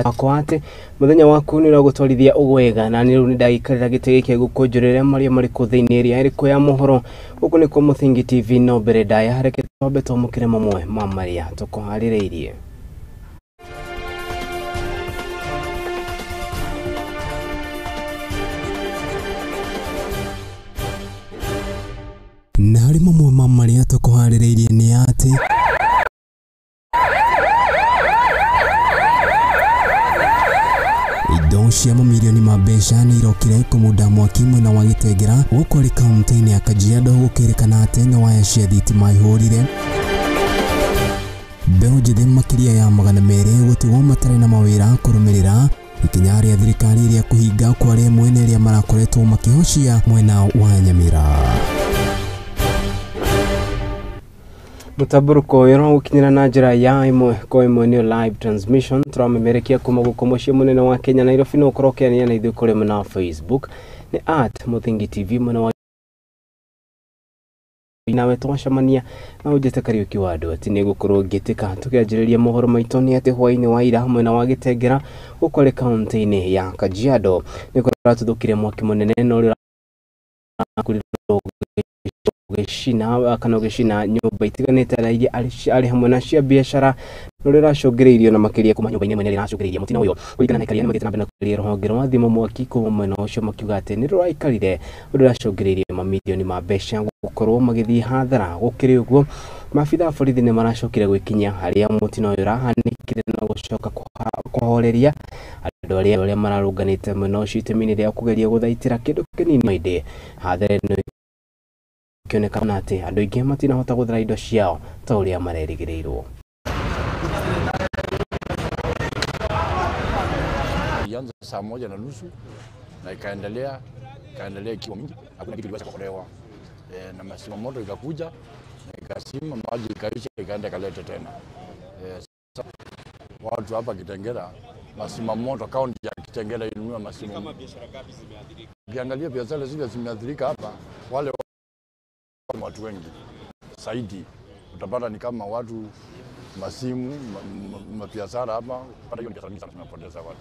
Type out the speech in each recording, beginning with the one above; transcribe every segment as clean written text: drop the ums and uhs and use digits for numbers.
Wakwa atĩ mũthenya waku nĩ ũragũtwarithia ũgwega na nĩ rĩu nĩ ndagĩikarĩra gĩtĩ gĩkĩ gũkũnjũrĩre marĩa marĩkũ thĩinĩ ĩrĩa ĩrĩkũ ya mohoro gũkũ nĩ kwa Mũthingi TV. No mbere ndaya reke twambe twamũkĩre mamwe ma marĩa tũkũharĩrĩirie. Na harĩ mamwe ma marĩa tũkũharĩrĩirie nĩ atĩ indo cia mamirioni ma mbeca nĩ irokire kũmunda mwaki mwena wa Gĩtengera gũkũ arĩ kaunti-inĩ ya Kajiado, gũkĩrĩkana atĩ nĩ waya cia thitima ihũrire. Mbeũ njĩthĩ makĩria ya 200 gũtigwo matarĩ na mawĩra kũrũmĩrĩra ikinya rĩa thirikari rĩa kũhinga kwa arĩa mwene arĩa marakoretwo makĩhocia mwena wa Nyamira. Mũtambũrũko ũyũ ũragũkinyĩra na njĩra ya ĩmwe kwa ĩmwe nĩyo live transmission tũramemerekia kuma gũkũ mũciĩ mũnene wa Kenya Nairobi. No ũkorwo ũkĩaranĩria na ithuĩ kũrĩ mwena wa Facebook nĩ at Mũthingi TV, mwena wa nawe twacemania na ũnjĩte Kariũki wa andũ atĩ nĩ gũkorwo ngĩtĩka. Tũkĩanjĩrĩria mohoro maitũ nĩ atĩ hwaĩ-inĩ wa ira mwena wa Gĩtengera gũkũ arĩ kaunti-inĩ ya Kajiado nĩ kũratuthũkire mwaki mũnene na ũrĩa ũrakorirwo ũgĩcina kana ũgĩcina nyũmba itiganĩte na iria arĩ hamwe na cia biacara na ũrĩa ũracũngĩrĩirio na makĩria kuma nyũmba-inĩ ĩmwe ĩrĩa ĩracũngĩrĩirie mũtino ũyũ. Kũringana na aikari arĩa mathiĩte na mbere na kũrĩra rũhonge rwa thimũ mwaki kuma mwena ũcio makiuga atĩ nĩ rũraikarire ũndũ ũracũngĩrĩirie mamirioni ma mbeca gũkorwo magĩthiĩ hathara. Gũkĩrĩ ũguo maabitha a borithi nĩ maracokire gwĩkinyia harĩa mũtino ũyũ ũrahanĩkire na gũcoka kũhoreria andũ arĩa mararũnganĩte mwena ũcio itemi-inĩ rĩa kũgeria gũthaitĩra kĩndũ kĩnini ĩndĩ hathara ĩno kĩonekana atĩ andũ aingĩ matinahota gũthara indo ciao ta ũrĩa marerĩgĩrĩirwo. Ilianza saa 1:30 na ikaendelea ikiwa mingi, hakuna kitu kiliweza kuokolewa. Na mazima moto ikakuja na ikazima, maji ikaisha, ikaenda ikaleta tena. Sasa watu hapa Kitengela, mazima moto kaunti ya Kitengela ilinunua mazima. Kama biashara ngapi zimeathirika? Ukiangalia biashara zile zimeathirika hapa, wale watu wengi zaidi utapata ni kama watu masimu mabiashara hapa, pata hiyo biashara mingi sana tumepoteza watu.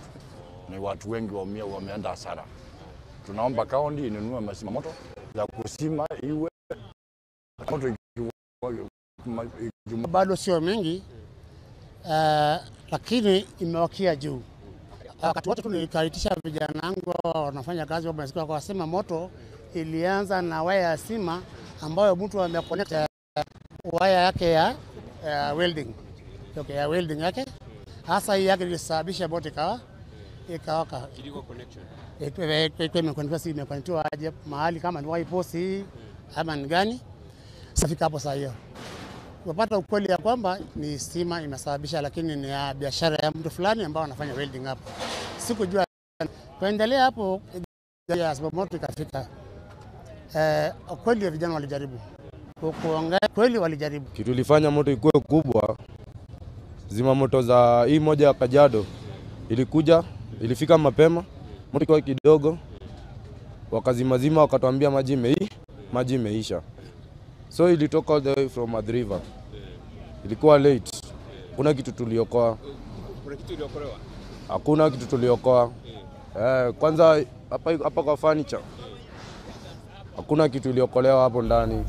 Ni watu wengi wameenda hasara. Tunaomba kaunti inunue mazima moto ya kusima iwe moto bado sio mingi, lakini imewakia juu. Wakati wote tulikaitisha vijana wangu wanafanya kazi wa baiskeli kwa sema moto ilianza na waya ya sima ambayo mtu ameconnect waya yake ya welding. Okay, ya welding yake. Hasa hii yake ilisababisha moto ikawaka. Ilikuwa connection. Iko imeconnectiwa aje mahali kama ni wire post hii ama ni gani? Safika hapo saa hiyo. Unapata ukweli ya kwamba ni stima imesababisha, lakini ni ya biashara ya mtu fulani ambao anafanya welding hapo. Sikujua. Kuendelea hapo ya sababu moto ikafika. Kweli vijana walijaribu. Kuongea kweli walijaribu. Kitu ilifanya moto ikuwe kubwa, zima moto za hii moja ya Kajiado ilikuja, ilifika mapema, moto ilikuwa kidogo, wakazimazima wakatuambia maji imeisha. So ilitoka all the way from Athi River. Ilikuwa late. Kuna kitu tuliokoa. Kuna kitu iliokolewa? Hakuna kitu tuliokoa. Kwanza hapa kwa furniture. Hakuna kitu iliokolewa hapo ndani.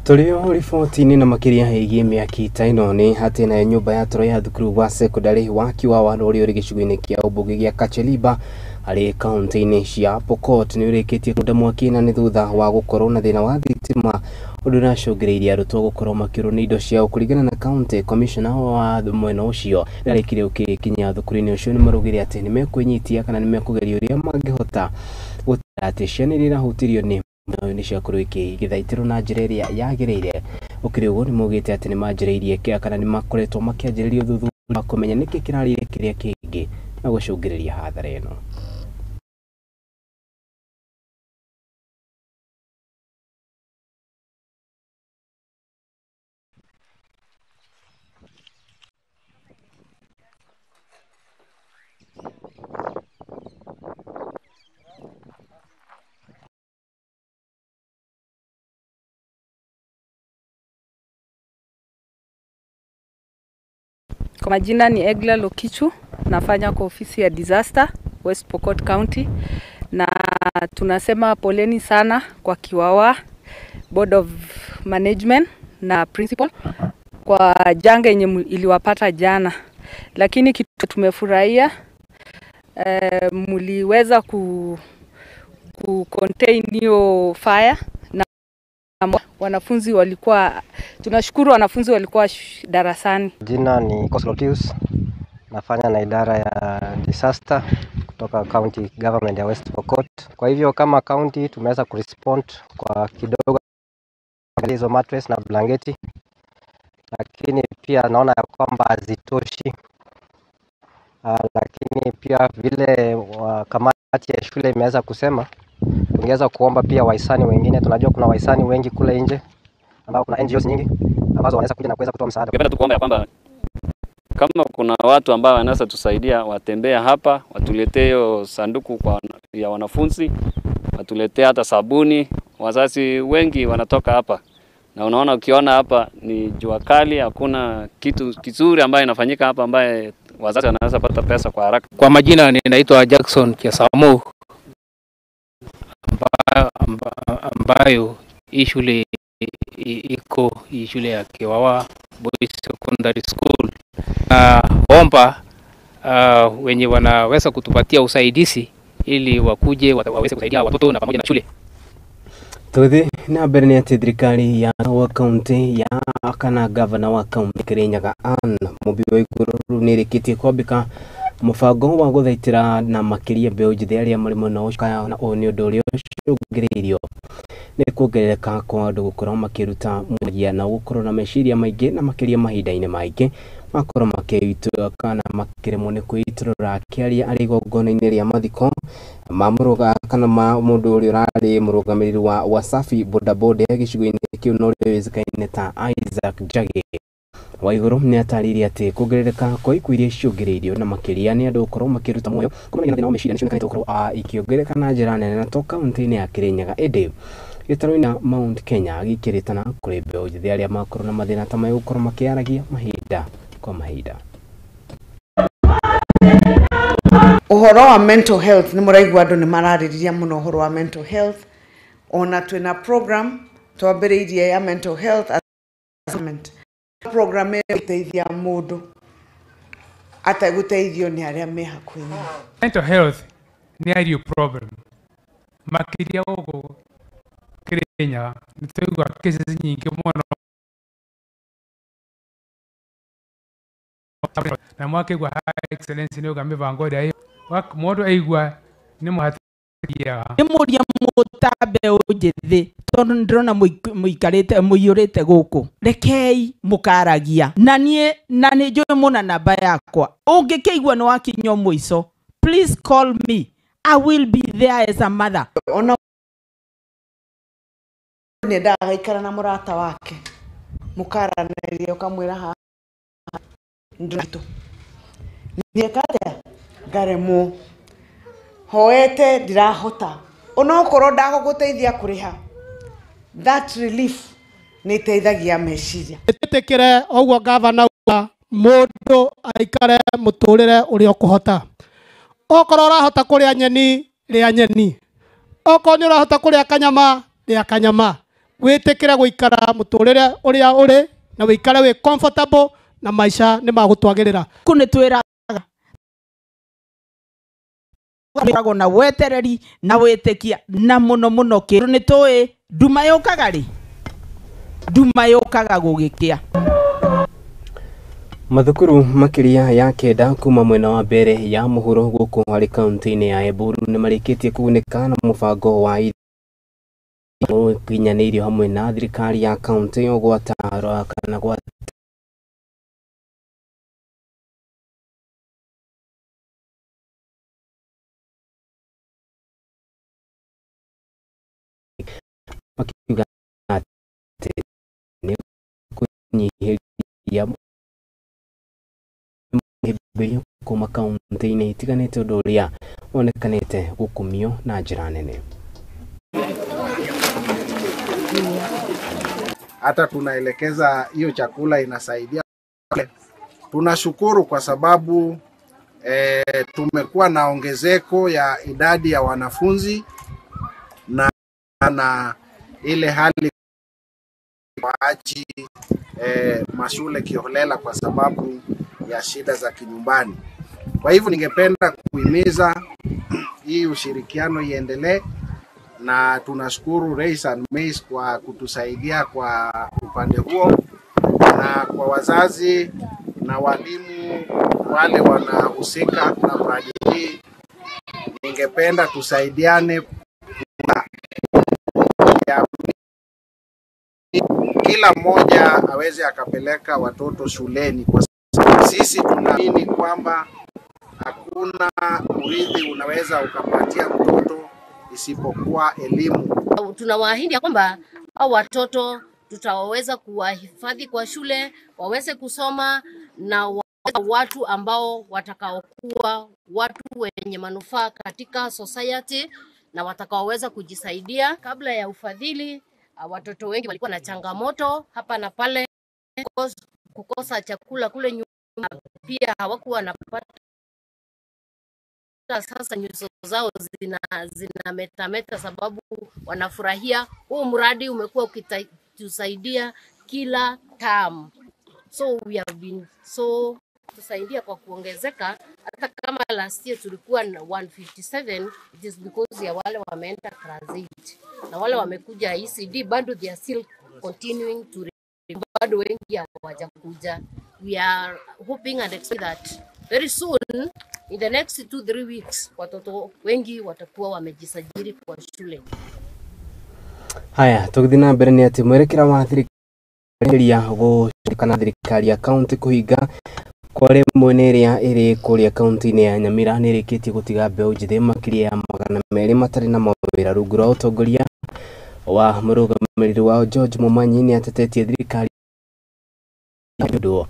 Tũrĩ riboti-inĩ na makĩria ĩgiĩ mĩaki ta ĩno nĩ atĩ nayo nyũmba ya toro ya thukuru wa sekondari wa Kiwawa ũrĩa ũrĩ gĩcigo-inĩ kĩa ũmbunge gĩa Kacheliba harĩ kaunti-inĩ cia Pokot nĩ ũrĩkĩtie kũruta mwaki na nĩ thutha wa gũkorwo na thĩna wa thitima ũndũ ũracũngĩrĩirie arutwo gũkorwo makĩũrwo nĩ indo ciao. Kũringana na county commissioner wa mwena ũcio nĩarĩkire ũkĩkinya thukuru-inĩ ũcio nĩ maraugire atĩ nĩ mekwĩnyitia kana nĩ mekũgeria ũrĩa mangĩhota gũtigĩrĩra atĩ ciana iria irahutirio nĩ nĩ ciakorwo igĩthaitĩrwo na njĩra ĩrĩa yagĩrĩire. Gũkĩrĩ ũguo nĩ maugĩte atĩ nĩ manjĩrĩirie kana nĩ makoretwo makĩanjĩrĩria ũthuthuria wa kũmenya nĩkĩ kĩrarĩire kĩrĩa kĩngĩ na gũcũngĩrĩria hathara ĩno. Kwa majina ni Egla Lokichu, nafanya kwa ofisi ya disaster West Pokot County, na tunasema poleni sana kwa Kiwawa Board of Management na principal kwa janga yenye iliwapata jana. Lakini kitu tumefurahia, mliweza ku contain hiyo fire na wanafunzi walikuwa, tunashukuru wanafunzi walikuwa darasani. Jina ni Coslotius, nafanya na idara ya disaster kutoka county government ya West Pokot. Kwa hivyo kama county tumeweza kurespond kwa kidogo hizo mattress na blanketi, lakini pia naona ya kwamba hazitoshi. Lakini pia vile kamati ya shule imeweza kusema, tungeweza kuomba pia wahisani wengine. Tunajua kuna wahisani wengi kule nje ambao kuna NGOs nyingi ambazo wanaweza kuja na kuweza kutoa msaada. Ningependa tu kuomba ya kwamba kama kuna watu ambao wanaweza tusaidia, watembea hapa, watuletee hiyo sanduku kwa ya wanafunzi, watuletee hata sabuni. Wazazi wengi wanatoka hapa na unaona, ukiona hapa ni jua kali, hakuna kitu kizuri ambayo inafanyika hapa ambaye wazazi wanaweza pata pesa kwa haraka. Kwa majina ninaitwa Jackson Kiasamo, ambayo hii shule iko hii shule ya Kiwawa Boys Secondary School. Omba wenye wanaweza kutupatia usaidizi ili wakuje waweze kusaidia watoto na pamoja na shule. Tuthi na mbere nĩ atĩ thirikari ya wa kaunti ya kana gavana wa kaunti Kirinyaga Ann Mumbi Waiguru nĩ ĩrĩkĩtie kwambĩka mũbango wa gũthaitĩra na makĩria mbeũ njĩthĩ arĩa marĩ mwena ũcio, na ũyũ nĩ ũndũ ũrĩa ũcũngĩrĩirio nĩ kuongerereka kwa andũ gũkorwo makĩruta mwaria na gũkorwo na meciria maingĩ na makĩria mahinda-inĩ maingĩ makorwo makĩitũra kana makĩremwo nĩ kwĩitũrũra. Akĩaria arĩ igongona-inĩ rĩa mathiko ma mũrũga kana ma mũndũ ũrĩa ũrarĩ mũrũgamĩrĩri wa Wasafi bodaboda gĩcigo-inĩ kĩu na ũrĩa ũĩkaine ta Isaac Njagi, Waiguru nĩ atarĩirie atĩ kuongerereka kwa ikuũ iria icũngĩrĩirio na makĩria nĩ andũ gũkorwo makĩruta muoyo kumanagia na thĩna wa meciria nĩcionekanĩte gũkorwo ikĩongerereka na njĩra nene na to kaunti-inĩ ya Kirinyaga ĩndĩ gĩtarũ-inĩ Mount Kenya gĩkĩrĩtana kũrĩ mbeũ njĩthĩ arĩa makorwo na mathĩna ta maya gũkorwo makĩaragia mahinda kwa mahinda. Ũhoro wa mental health nĩ mũraigua andũ nĩ mararĩrĩria mũno ũhoro wa mental health, ona twĩna program twambĩrĩirie ya mental health assessment. Program ĩyo ĩteithia mũndũ ategũteithio nĩ arĩa me hakuhĩ nake. Mental health nĩ a real problem makĩria gũkũ Kirinyaga nĩ tũigua cases nyingĩ mũno na mwakĩigua High Excellency nĩ uga mĩbango ĩrĩa mũndũ aigua nĩ mũhatĩkagia. Nĩ mũria mũta mbeũ njĩthĩ tondũ nĩndĩrona mũikarĩte mũiyũrĩte gũkũ, rekei mũkaragia na niĩ na nĩ njũĩ mũna namba yakwa, ũngĩkĩigua nĩ wakinya mũico, please call me, I will be there as a mother. Ona nĩendaga agaikara na mũrata wake mũkaranĩria ũkamwĩra haha nditũ nĩeka atĩa ngaremwo hoete ndirahota onokorwo ndagũgũteithia kũrĩha, that relief nĩ ĩteithagia meciria. Ĩtĩkĩre ũguo gavana uga mũndũ aikare mũtũrĩre ũrĩa ũkũhota. Okorwo ũrahota kũrĩa nyeni, rĩa nyeni. Okorwo nĩ ũrahota kũrĩa kanyama, rĩa kanyama. Wĩtĩkĩre gũikara mũtũrĩre ũrĩa ũrĩ na wĩikare wĩ comfortable na maica nĩ magũtwagĩrĩra. Kũ nĩ twĩraga koragwo na wetereri na wĩtĩkia na mũno mũno kĩ nĩ tũĩ nduma yũkaga rĩ, nduma yũkaga gũgĩkĩa. Mathukuru makĩria ya 9 kuma mwena wa mbere ya mũhuro gũkũ harĩ kaunti-inĩ ya Embu nĩ marĩkĩtie kũgunĩka na mũbango wa ũkinyanĩirio hamwe na thirikari ya kaunti ĩyo gwata kana gwata makiuga atĩ nĩ kũnyihĩria mũhĩmbĩrio kuma kaunti-inĩ itiganĩte ũndũ ũrĩa wonekanĩte gũkumio na njĩra nene. Hata tunaelekeza hiyo chakula inasaidia Tunashukuru kwa sababu tumekuwa na ongezeko ya idadi ya wanafunzi na ile hali waachi mashule kiholela kwa sababu ya shida za kinyumbani. Kwa hivyo ningependa kuhimiza hii ushirikiano iendelee, na tunashukuru Race and Maize kwa kutusaidia kwa upande huo, na kwa wazazi na walimu wale wanahusika na mradi hii, ningependa tusaidiane ya kila mmoja aweze akapeleka watoto shuleni, kwa sababu sisi tunaamini kwamba hakuna urithi unaweza ukapatia mtoto isipokuwa elimu. Tunawaahidi ya kwamba hao watoto tutawaweza kuwahifadhi kwa shule waweze kusoma na watu ambao watakaokuwa watu wenye manufaa katika society na watakaoweza kujisaidia. Kabla ya ufadhili, watoto wengi walikuwa na changamoto hapa na pale, kukosa chakula kule nyuma, pia hawakuwa wanapata. Sasa nyuso zao zina metameta sababu wanafurahia huu mradi umekuwa ukitusaidia kila term. So we have been so tusaidia kwa kuongezeka. Hata kama last year tulikuwa na 157, it is because ya wale wameenda class 8 na wale wamekuja ECD bado they are still continuing to, bado wengi hawajakuja. We are hoping and expect that very soon in the next 2-3 weeks watoto wengi watakuwa wamejisajili kwa shule. Haya, tũgĩthiĩ na mbere nĩ atĩ mwerekera wa thirikari ya gũcukana thirikari ya kaunti kũhinga kwa rĩmwe nĩ ĩrĩa ĩrĩ kũrĩa kaunti-inĩ ya Nyamira nĩ ĩrĩkĩtie gũtiga mbeũ njĩthĩ makĩria ya 200 matarĩ na mawĩra rungu rwa ũtongoria wa mũrũgamĩrĩri wao George Momanyi. Nĩ atetetie thirikari ũndũ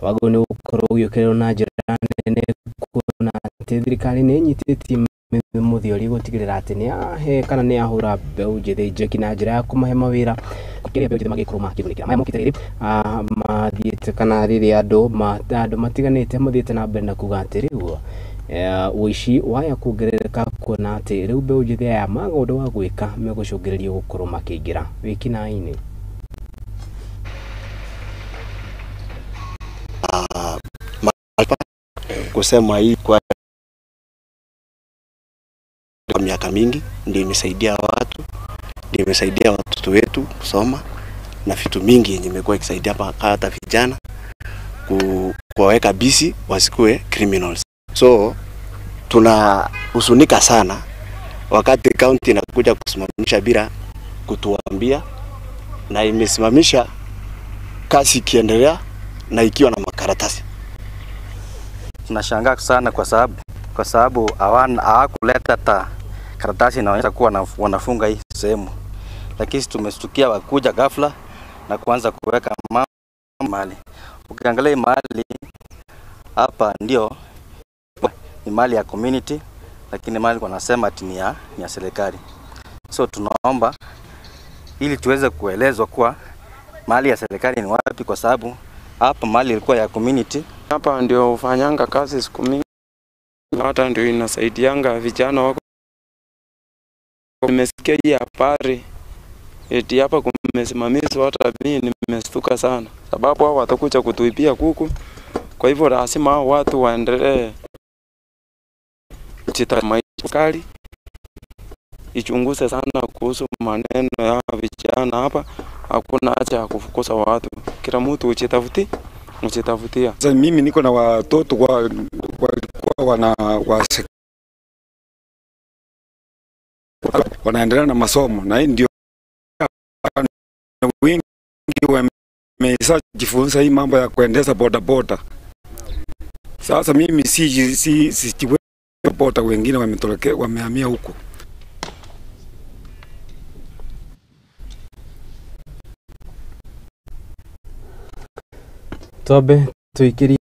wagwo nĩ gũkorwo ũgĩũkĩrĩrwo na njĩra nene kuona atĩ thirikari nĩ ĩnyitĩtie mũthiori gũtigĩrĩra atĩ nĩ yahe kana nĩ yahũra mbeũ njĩthĩ njeki na njĩra ya kũmahe mawĩra kĩrĩa mbeũ njĩthĩ magĩkorwo makĩgunĩkĩra. Maya mokĩte rĩrĩ mathiĩte kana rĩrĩa andũ matiganĩte mathiĩte na mbere na kuga atĩ rĩu ũici waya kuongerereka kuona atĩ rĩu mbeũ njĩthĩ aya maga ũndũ wa gwĩka megũcũngĩrĩrio gũkorwo makĩingĩra wĩkinaĩ-inĩ. Kusema hii kwa miaka mingi ndio imesaidia watu, ndio imesaidia watoto wetu kusoma na vitu mingi yenye imekuwa ikisaidia hata vijana kuwaweka busy wasikue criminals. So tunahuzunika sana wakati county inakuja kusimamisha bila kutuambia, na imesimamisha kazi ikiendelea na ikiwa na makaratasi. Tunashangaa sana kwa sababu hawakuleta hata karatasi inaonyesha kuwa wanafunga hii sehemu, lakini tumestukia wakuja ghafla na kuanza kuweka mali. Ukiangalia mali hapa ndio ni mali ya community, lakini mali wanasema ati ni ya serikali. So tunaomba ili tuweze kuelezwa kuwa mali ya serikali ni wapi, kwa sababu hapa mali ilikuwa ya community. Hapa ndio ufanyanga kazi siku mingi, hata ndio inasaidianga vijana wako. Nimesikia hii habari eti hapa kumesimamishwa, hata mimi nimestuka sana, sababu hao watakuja kutuibia kuku. Kwa hivyo lazima hao watu waendelee kali ichunguze sana kuhusu maneno ya vijana hapa. Hakuna haja ya kufukuza watu, kila mtu ujitafutia. Sasa mimi niko na watoto kwa wanaendelea na masomo, na hii ndio wengi wameshajifunza hii mambo ya kuendesha boda boda. Sasa mimi si boda, wengine wametolekea, wamehamia huko. Twambe tuikirie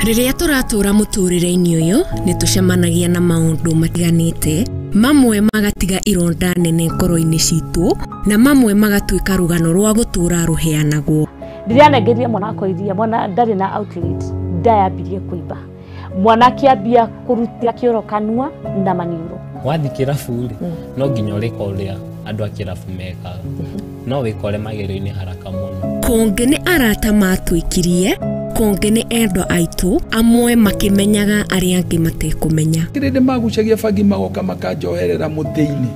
Rĩrĩa tũratũra mũtũrĩre-inĩ ũyũ nĩ tũcemanagia na maũndũ matiganĩte, mamwe magatiga ironda nene ngoro-inĩ citũ na mamwe magatuĩka rũgano rwa gũtũra rũheanagwo. Ndĩranengeria mwana wakwa iria, mwana ndarĩ na outlet, ndayambirie kũimba, mwana akĩambia kũruta kĩoro kanua na maniũrũ. Wathiĩ kĩrabu rĩ, no nginya ũrĩka ũrĩa andũ a kĩrabu mekaga, no wĩkore magerio-inĩ haraka mũno. Kũngĩ nĩ arata matwĩkirie, kũngĩ nĩ endwa aitũ, amwe makĩmenyaga arĩa angĩ matekũmenya. Kĩrĩndĩ magucagia bangi magoka makanjoherera mũtĩ-inĩ,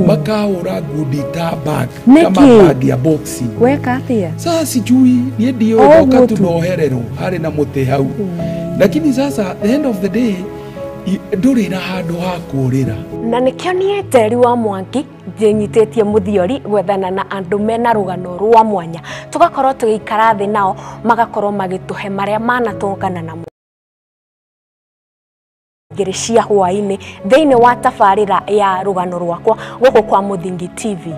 makahũra ngundi ta bag kama bag ya boxing. Weka atia? Sasa sijui niĩ ndiũĩ, ndoka tu nohererwo harĩ na mũtĩ hau, lakini sasa the end of the day ndũrĩ na handũ ha kũũrĩra. Na nĩkĩo niĩ Njeri wa Mwangi ndĩnyitĩtie mũthiori gwethana na andũ mena rũgano rwa mwanya, tũgakorwo tũgĩikara thĩ nao magakorwo magĩtũhe marĩa manatũngana namo ngĩrĩ cia hwaĩ-inĩ thĩinĩ wa tabarĩra ya rũgano rwakwa gũkũ kwa Mũthingi TV.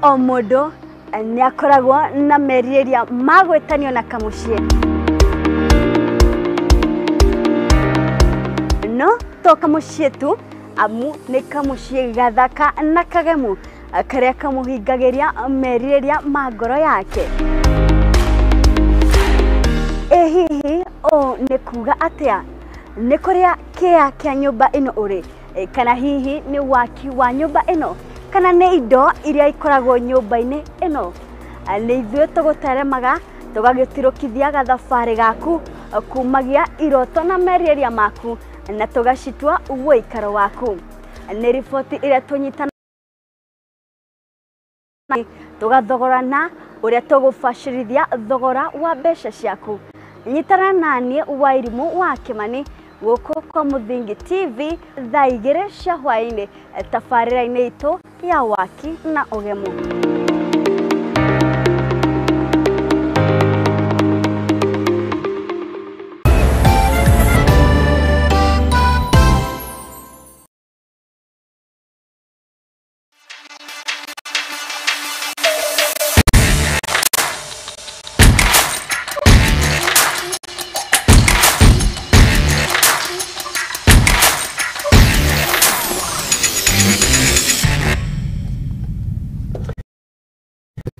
O mũndũ nĩ akoragwo na merirĩria ma gwĩtanio na kamũciĩ, no to kamũciĩ tu, amu nĩ kamũciĩ gathaka na kagemu karĩa kamũhingagĩria merirĩria ma ngoro yake. Ĩ hihi ũũ nĩ kuga atĩa? Nĩ kũrĩa kĩa kĩa nyũmba ĩno ũrĩ, kana hihi nĩ waki wa nyũmba ĩno, kana nĩ indo iria ikoragwo nyũmba-inĩ ĩno? Nĩ ithuĩ tũgũteremaga tũgagĩtirũkithia gathabarĩ gaku kumagia iroto na merirĩria maku na tũgacitua ũikaro waku. Nĩ riboti ĩrĩa tũnyitana tũgathogorana ũrĩa tũgũbacĩrithia thogora wa mbeca ciaku. Nyitana naniĩ Wairimũ wa Kĩmani gũkũ kwa Mũthingi TV thaa 2 cia hwaĩ-inĩ tabarĩra-inĩ itũ ya waki na ũgemu.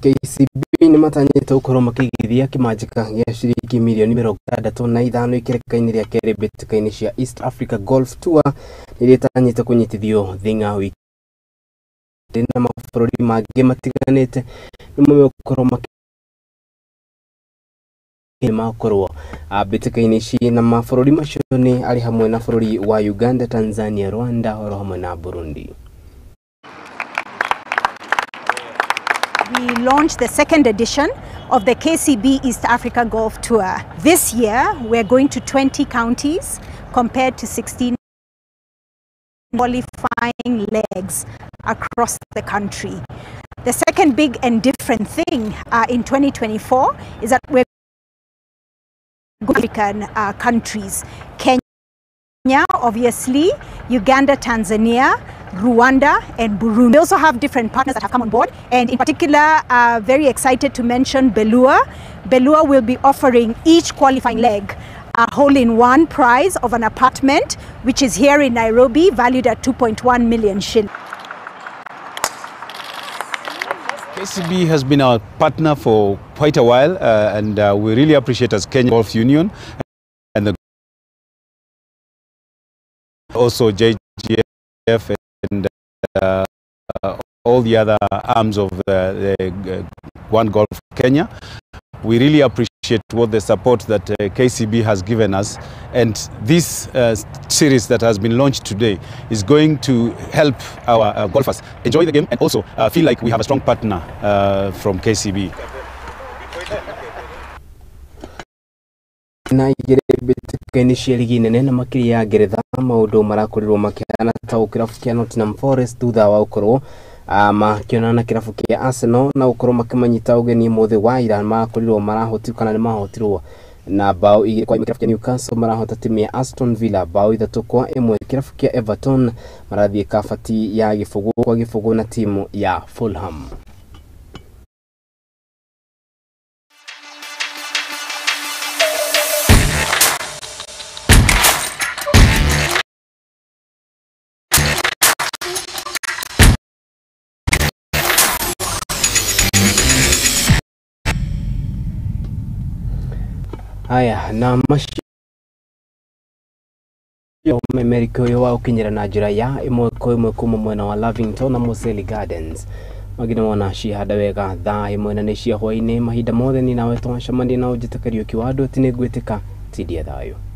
KCB nĩ matanyĩte gũkorwo makĩigithia kĩmanjĩka gĩa ciringi mirioni 65 ikereka-inĩ rĩa kerĩ mbĩtĩka-inĩ cia East Africa Golf Tour iria itanyĩte kũnyitithio thing'a wiki na mabũrũri mangĩ matiganĩte nĩmo megũkorwo makorwo mbĩtĩka-inĩ ici, na mabũrũri macio nĩ arĩ hamwe na bũrũri wa Uganda, Tanzania, Rwanda oro hamwe na Burundi. We launched the second edition of the KCB East Africa Golf Tour. This year, we're going to 20 counties compared to 16 qualifying legs across the country. The second big and different thing in 2024 is that we're African countries, Kenya, obviously, Uganda, Tanzania, Rwanda and Burundi. We also have different partners that have come on board, and in particular, very excited to mention Belua. Belua will be offering each qualifying leg a hole-in-one prize of an apartment, which is here in Nairobi, valued at 2.1 million shillings. KCB has been our partner for quite a while, and we really appreciate as Kenya Golf Union and the also JGF and all the other arms of the One Golf Kenya. We really appreciate what the support that KCB has given us, and this series that has been launched today is going to help our golfers enjoy the game and also feel like we have a strong partner from KCB. Na igĩrĩ mbĩtĩka-inĩ cia ligi nene na makĩria ya Ngeretha maũndũ marakorirwo makĩhana ta kĩrabu kĩa Nottingham Forest thutha wa gũkorwo Makĩonana na kĩrabu kĩa Arsenal na gũkorwo makĩmanyita ũgeni mũthĩ wa ira makorirwo marahotirwo kana nĩ mahotirwo na bao 2-1. Kĩrabu kĩa Newcastle marahota timu ya Aston Villa bao 3-1. Kĩrabu kĩa Everton marathiĩ kabati ya 0-0 na timu ya Fulham. Haya na macio Amerika ũyũ wa ũkinyĩra na njĩra ya 1-1 kuma mwena wa Lavington na Moseli Gardens magina wona cihanda wega thaa 1 na nĩ cia hwainĩ mahinda mothe ni nawe twacemania na ũnjĩte Kariũki wa andũ atĩ nĩ ngwĩtĩka tindia thayũ.